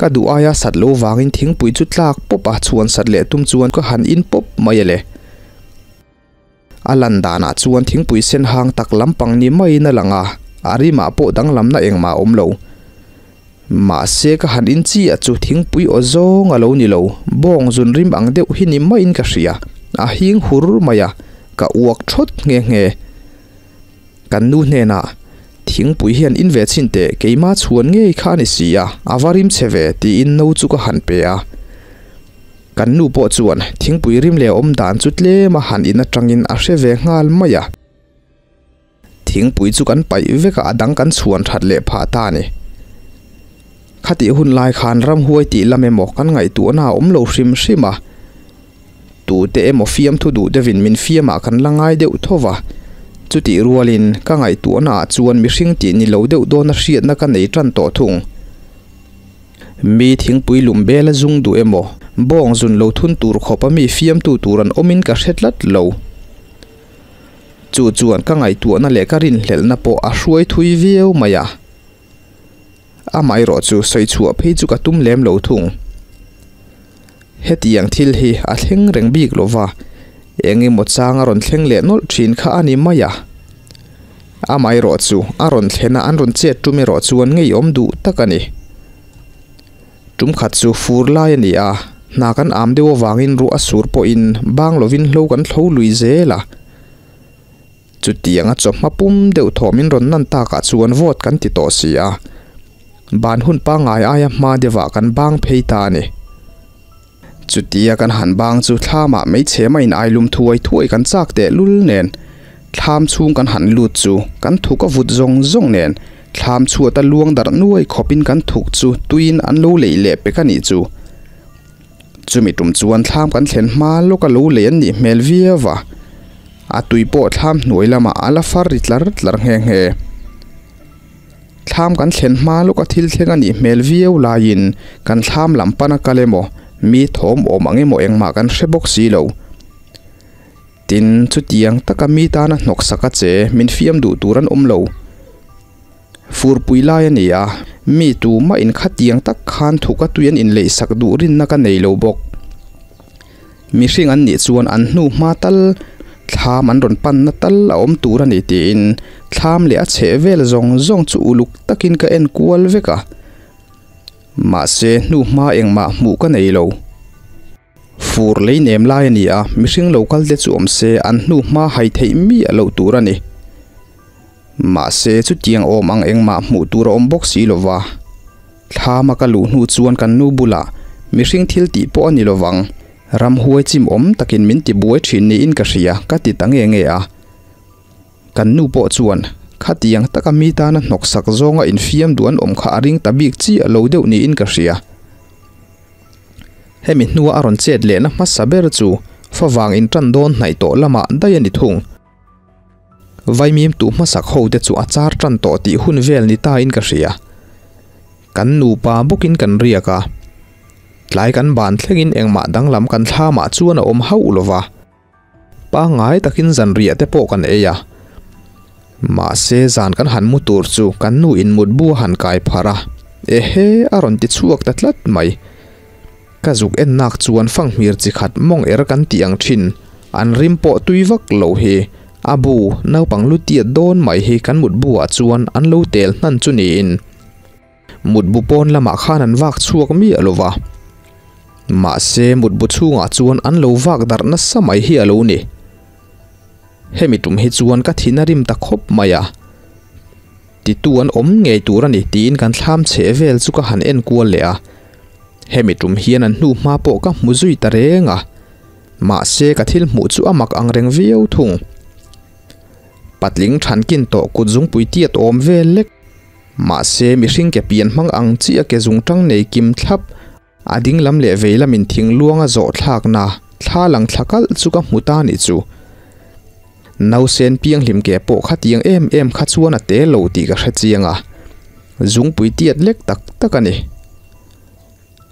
Ka duh aia sat lo vangin thingpui chu tlak pawp a, chhuan sat leh tum chuan ka han in pawp mai a le. A lan danah chuan thingpui sen hang tak lampang ni maiin a lang a, a rimah pawh danglamna engmah a awm lo. Mahse ka han in chiah chu thingpui aw zawng a lo ni lo, bawng zun rim ang deuh hi ni maiin ka hria, a hing hur mai a, ka uak thawt nghe nghe. Kan nu hnenah, Thingpui hian in ve chhin teh, keimah chhuan ngei kha a ni si a, a va rim chhe ve, tiin no chu ka han pe a. Kan nu pawh chuan thingpui rim leh awm dan chu tlem a han in atangin a hre ve nghal mai a. Thingpui chu kan paih vek a, a dang kan chhuan that leh phah ta a ni. Khatih hun lai khan ramhuai tih lam emaw kan ngaihtuahna a awm lo hrim hrim a. Tute emaw fiamthu duh deuhin min fiamah kan la ngai deuh tho va. Chutih rualin ka ngaihtuahnaah chuan mihring tih ni lo deuh dawna hriatna ka nei tan tawh thung. Mi thingpui lum bel a zung duh emaw, bawng zun lo thun tur khawp a mi fiamtu tur an awmin ka hre tlat lo. Chu chuan ka ngaihtuahna leh ka rinhlelhna pawh a hruai thui viau mai a. Amaherawh chu sawi chhuah phei chu ka tum lem lo thung. Hetiang thil hi a thleng reng bik lo va, eng emaw chang a rawn thleng leh nawlh thin kha a ni mai a. Amaherawh chu a rawn thlena an rawn chet tum erawh chuan ngeiawm duh tak a ni. Tum khat chu fur lai a ni a, hna kan am deuh avangin ruah a sur pawhin bang lovin hlo kan thlo lui zel a. Chutianga chawhma pum deuh thaw min rawn nan takah chuan vawt kan ti tawh si a, ban hun pangngai aia hma deuhah kan bang phei ta a ni. Chutia kan han bang chu thlamah meichhem a in ailum thuai thuai kan chak teh lul nen, thlam chhung kan han lut chu kan thuk a vut zawng zawng nen, thlam chhuat a luang darh nuai khawpin kan thuk chu tuiin an lo leih leh pek a nih chu. Chumi tum chuan thlam kan thlen hma lawk a lo lei an nih hmel viau va, a tui pawh thlam hnuai lamah a la far ri tlar tlar nghe nghe. Thlam kan thlen hma lawk a thil thleng a nih hmel viau laiin kan thlam lam pan a kal emaw, mi thawm awm ang emaw engmah kan hre bawk si lo. Tin, chutiang taka mi tana hnawksak a che min fiam duh tur an awm lo. Furpui lai a ni a, mi tumah in khatiang tak khan thuk a tui an inleihsak duh rinna ka nei lo bawk. Mihring an nih chuan an hnu hma tal, thlam an rawn panna tal a awm tur a ni tiin thlam leh a chheh vel zawng zawng chu uluk takin ka en kual vek a. Mahse hnu hma engmah hmuh ka nei lo. Fur lei nem lai a ni a, mihring lo kal te chu awm se an hnu hma hai theih miah loh tur a ni. Mahse chutiang awm ang engmah hmuh tur a awm bawk si lo va. Thlama ka luh hnu chuan kan nu bulah mihring thil tih pawh a ni lo vang, ramhuai chim awm takin min ti buai thin niin ka hria ka ti ta nge nge a. Kan nu pawh chuan khatiang taka mi tana hnawksak zawnga infiam duh an awm kha a ring ta bik chiah lo deuh niin ka hria. Hemi hnua a rawn chet lehna hmasa ber chu favang intan dawn hnaih tawh lamah daih a ni thung. Vaimim tuh hmasak ho te chu a char tan tawh tih hun vel ni ta in ka hria. Kan nupa bawkin kan riak a. Tlai kan ban thlengin engmah danglam kan thlamah chuan a awm hauh lo va. Pangngai takin zanriah te pawh kan ei a. Mahse zan kan han mu tur chu kan nu in mutbu a han kai pharh a. Ehe a rawn ti chhuak ta tlat mai. Ka zuk en nak chuan fanghmir chi khat mawng er kan tih ang thin, an rim pawh tui vak lo hi, a bu naupang lu tiat dawn mai hi kan mutbu ah chuan an lo tel hnan chu niin mutbu pawn lamah khan an vak chhuak miah lo va. Mahse mutbu chhungah chuan an lo vak darh nasa mai hi a lo ni. Hemi tum hi chuan ka thin a rim ta khawp mai a. Titu an awm ngei tur a ni tiin kan thlam chheh vel chu ka han en kual leh a. Hemi tum hian an hnu hma pawh ka hmu zui ta reng a. Mahse ka thil hmuh chu a mak ang reng viau thung. Patling thankin tawh kut zungpui tiat awm vel lek. Mahse mihring ke pian hmang ang chiah ke zungtang nei kim thlap A ding lam leh vei lamin thing luang a zawh thlakna thla lang thla kalh chu ka hmu ta nih chu. Nausen pianghlim ke pawh khatiang em em kha chuan a te lo tih ka hre chiang a, zungpui tiat lek tak tak a ni.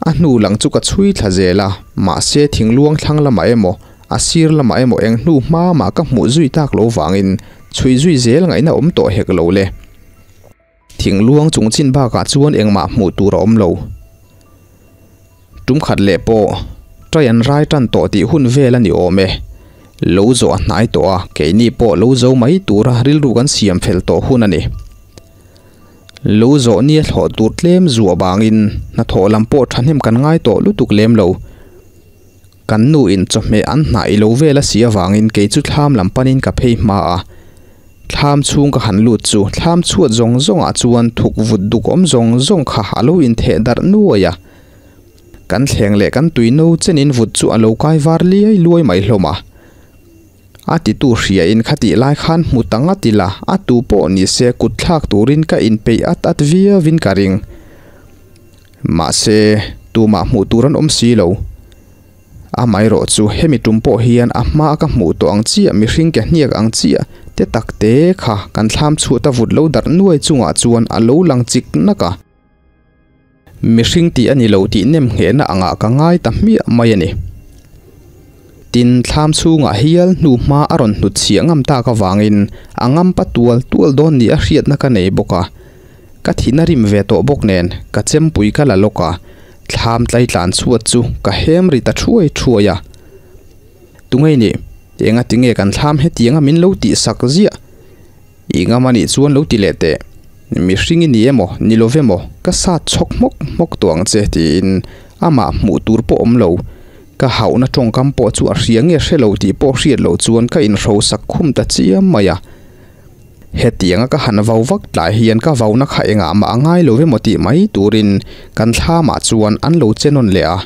A hnu lang chu ka chhui thla zel a, mahse thing luang thlang lamah emaw, a sir lamah emaw eng hnu hma mah ka hmuh zui tak lo vangin chhui zui zel ngaihna awm tawh hek lo le. Thingluang chung chin bakah chuan engmah hmuh tur a awm lo. Tum khat leh pawh try an rai tan tawh tih hun vel a ni awm e. Lo zawh a hnai tawh a, keini pawh lo zo mai tura rilru kan siam fel tawh hun a ni. Lo zawh nia thlawh tur tlem zuah vangin hnathawh lam pawh thahnem kan ngai tawh lutuk lem lo. Kan nu in chawhmeh an hnah i lo vel a si avangin kei chu thlam lam panin ka phei hma a. Thlam chhung ka han lut chu thlam chhuat zawng zawngah chuan thuk vut duk awm zawng zawng kha a lo intheh darh nuai a. Kan thleng leh kan tui no chenin vut chu a lo kai var liai luai mai hlawm a. A titu hriain khatih lai khan hmu ta ngat ila a tu pawh ni se kut thlak turin ka inpeih at at viauin ka ring. Mahse, tumah hmuh tur an awm si lo. Amaherawh chu hemi tum pawh hian a hma ka hmuh tawh ang chiah mihring ke hniak ang chiah te tak te kha kan thlam chhuat a vut lo darh nuai chungah chuan a lo lang chik nak a. Mihring tih a ni lo tih nem nghehna angah ka ngai ta hmiah mai a ni. Tin, thlam chhungah hial hnu hma a rawn hnut chhiah ngam tak avangin a ngampa tual tual dawn ni a hriatna ka nei bawk a. Ka thihna rim ve tawh bawk nen ka chempui ka la lawk a, thlam tlai tlan chhuat chu ka hem ri ta thuai thuai a. Tungei nih, enga tinge kan thlam hetianga min lo tih sak ziah? I ngam anih chuan lo ti leh teh. Mihring i ni emaw, ni lo ve maw, ka sat chhawk hmawk hmawk tawh ang che tiin amah hmuh tur pawh awm lo. Ka hauhna tawngkam pawh chu a hria nge hre lo tih pawh hriat loh chuan ka inhrosak khum ta chiam mai a. Hetianga ka han vau vak tlai hian ka vauna kha engah mah a ngai lo emaw tih mai turin kan thlamah chuan an lo che nawn leh a.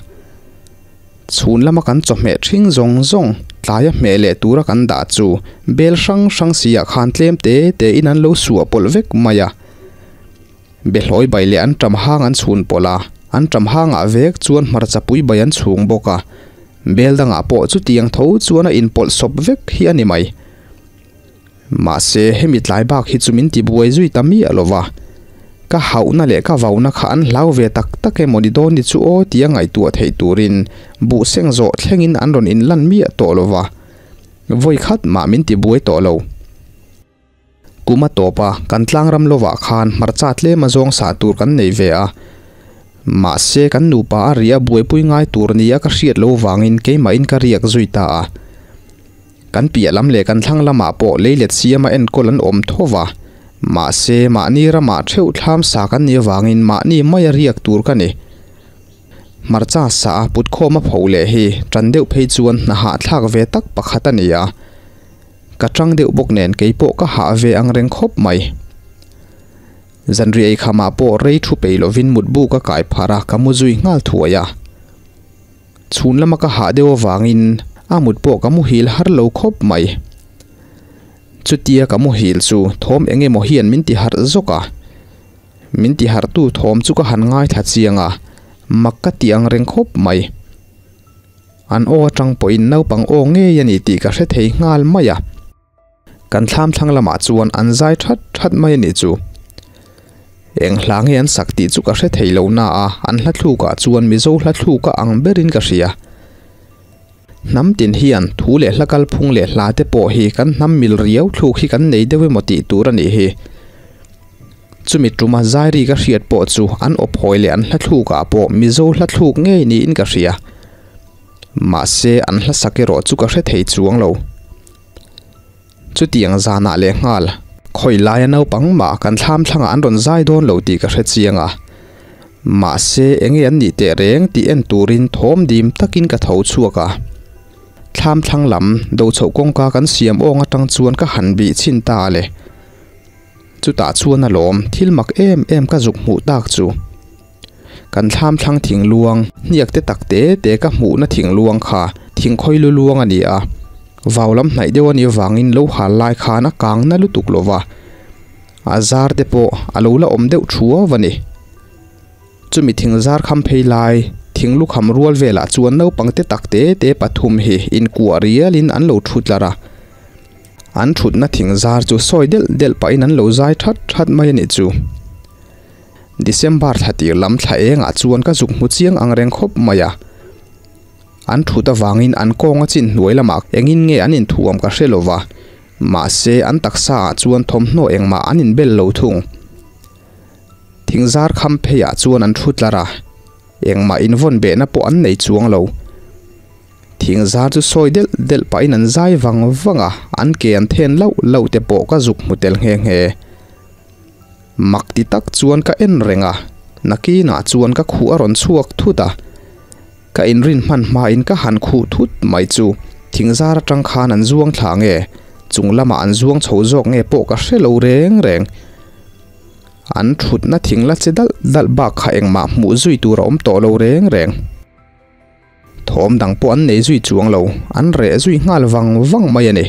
Chhun lama kan chawhmeh ṭhing zawng zawng tlaia hmeh leh tura kan dah chu bel hrang hrang siah khan tlem te tein an lo suah pawlh vek mai a. Behlawi bai leh an ṭam hang an chhun pawlh a, an ṭam hangah vek chuan hmarchapui bai an chhung bawk a. Bel dangah pawh chutiang tho chuan a inpawlh sawp vek hi a ni mai. Mahse, hemi tlai bak hi chu min ti buai zui ta miah lo va. Ka hauhna leh ka vauna kha an hlau ve tak tak emaw ni dawn ni chu aw tia ngaihtuah theih turin buh seng zawh thlengin an rawn inlan miah tawh lo va. Vawi khat mah min ti buai tawh lo. Kum a tawp a, kan tlangram lovah khan hmarcha tlem a zawng sah tur kan nei ve a. Mahse, kan nupa a ria buaipui ngai tur nia ka hriat lo vangin keimahin ka riak zui ta a. Kan piah lam leh kan thlang lamah pawh leilet siama enkawl an awm tho va, mahse mahni ramah theuh thlam sa kan nih avangin mahni maia riak tur ka ni. Hmarcha sa a putkhawm a pho leh hi tan deuh phei chuan hna hahthlak ve tak pakhat a ni a, ka tang deuh bawk nen keipawh ka hah ve ang reng khawp mai. Zanriah eikhamah pawh rei thu peih lovin mutbu ka kai pharh a, ka mu zui nghal thuai a. Chhun lama ka hah deuh avangin a mut pawh ka muhil har lo khawp mai. Chutia ka muhil chu thawm eng emaw hian min ti harh zawk a. Min ti harhtu thawm chu ka han ngaithla chiang a, mak ka ti ang reng khawp mai. An aw atang pawhin naupang aw ngei a ni tih ka hre thei nghal mai a. Kan thlam thlang lamah chuan an zai that that mai a nih chu. Eng hla nge an sak tih chu ka hre thei lo na a, an hla thlukah chuan Mizo hla thluk a ang berin ka hria. Hnam tin hian thu leh hla kalphung leh hla te pawh hi kan hnam mil riau thluk hi kan nei deuh emaw tih tur a nih hi. Chumi tuma zairi ka hriat pawh chu an awphawi leh an hla thlukah pawh Mizo hla thluk ngei niin ka hria. Mahse an hla sak erawh chu ka hre thei chuang lo. Chutiang zanah leh nghal, khawi laia naupang mah kan thlam thlangah an rawn zai dawn lo tih ka hre chiang a. Mahse, enge an nih teh reng tih en turin thawm dim takin ka tho chhuak a. Thlam thlang lam do chhoh kawngka kan siam awng atang chuan ka han bih chhin ta a le. Chutah chuan alawm thil mak em em ka zuk hmuh tak chu. Kan thlam thlang thing luang, hniak te tak te te ka hmuhna thing luang kha thingkhawi lu luang a ni a, vau lam hnaih deuh a nih avangin lo hal lai khan a kang na lutuk lo va, a zar te pawh a lo la awm deuh thuau a ni. Chumi thing zar kham phei lai, thing lukham rual velah chuan naupang te tak te te pathum hi inkuah rialin an lo thu tlar a, an thutna thing zar chu sawi delh delh pahin an lo zai that that mai a nih chu. December thla tir lam thla engah chuan ka zuk hmu chiang ang reng khawp mai a. An thut avangin an kawnga chin hnuai lamah engin nge an inthuam ka hre lo va, mahse an taksa ah chuan thawmhnaw engmah an inbel lo thung. Thingzar kham pheiah chuan an thu tlar a, engmah invawn behna pawh an nei chuang lo. Thingzar chu sawi delh delh pahin an zai vang vang a, an ke an then lauh lauh te pawh ka zuk hmu tel nghe nghe. Mak ti tak chuan ka en reng a, nakinah chuan ka khuh a rawn chhuak thut a. Ka inrin hman hmain ka han khuh thut mai chu thingzar atang khan an zuang thla nge, chung lamah an zuang chho zawk nge pawh ka hre lo reng reng. An thutna thing la che dalh dalh bak kha engmah hmuh zui tur a awm tawh lo reng reng. Thawm dang pawh an nei zui chuang lo, an reh zui nghal vang vang mai a ni.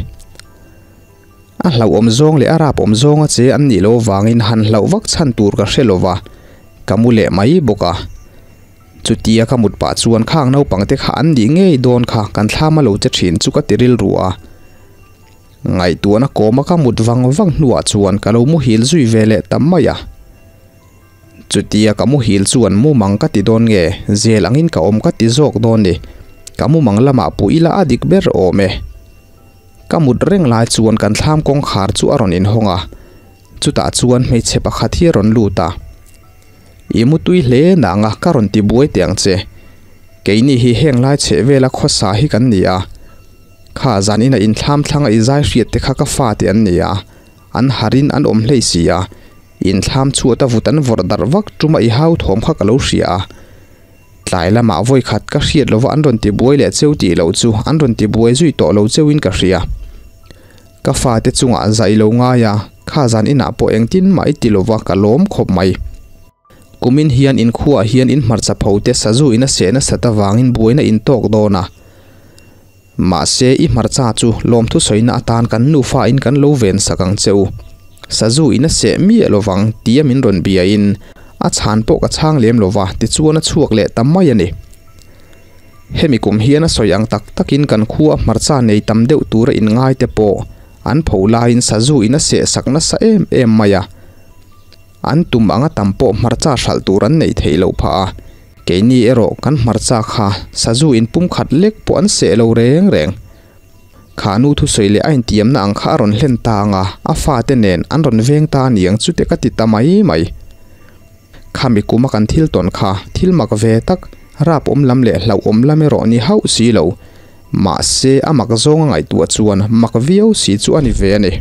A hlauhawm zawng leh a rapawm zawnga che an nih loh avangin han hlauh vak chhan tur ka hre lo va, ka mu leh mai bawk a. Chutia ka mut pah chuan khang naupang te kha an nih ngei dawn kha kan thlam a lo che thin chu ka ti rilru a. Ngaihtuahna kawma ka mut vang vang hnuah chuan ka lo muhil zui ve leh ta mai a. Chutia ka muhil chuan mumang ka ti dawn nge, zel angin ka awm ka ti zawk dawn ni. Ka mumang lamah puh ila a dik ber awm e. Ka mut reng lai chuan kan thlam kawngkhar chu a rawn inhawng a, chutah chuan hmeichhe pakhat hi a rawn lut a. I mutui hle nanga ka rawn ti buai teh ang che. Keini hi heng lai chheh vela khawsa hi kan ni a. Kha zan ina inthlam thlanga i zai hriat te kha ka fate an ni a, an harin an awm hlei si a. In thlam chhuat a vut an vawrh darh vak tuma i hau thawm kha ka lo hria a. Tlai lamah vawi khat ka hriat lova an rawn ti buai leh cheu tih loh chu an rawn ti buai zui tawh lo cheuin ka hria. Ka fate chungah zai lo ngai a, kha zan inah pawh engtin mah i ti lova ka lawm khawp mai. Kumin hian inkhuaah hian in hmarcha pho te sazu in a seh nasat avangin buaina in tawk dawn a. Mahse, i hmarcha chu lawmthu sawina atan kan nufa in kan lo ven sak ang che u. Sazu in a seh miah lovang tia min rawn biain a chhan pawh ka chhang lem lova tichuan a chhuak leh ta mai a ni. Hemi kum hian a sawi ang tak takin kan khua hmarcha nei tam deuh tura inngai te pawh an pho laiin sazu in a seh sak nasa em em mai a. An tum anga tam pawh hmarcha hralh tur an neih theih loh phah a, keini erawh kan hmarcha kha sazu in pumkhat lek pawh an seh lo reng reng. Kha nu thusawi leh a intiamna ang kha a rawn hlen ta ang a, a fate nen an rawn veng ta aniang chute ka ti ta mai mai. Khami kuma kan thil tawn kha thil mak ve tak, rap awm lam leh hlauhawm lam erawh ni hauh si lo. Mahse a mak zawnga ngaihtuah chuan mak viau si chu a ni ve a ni.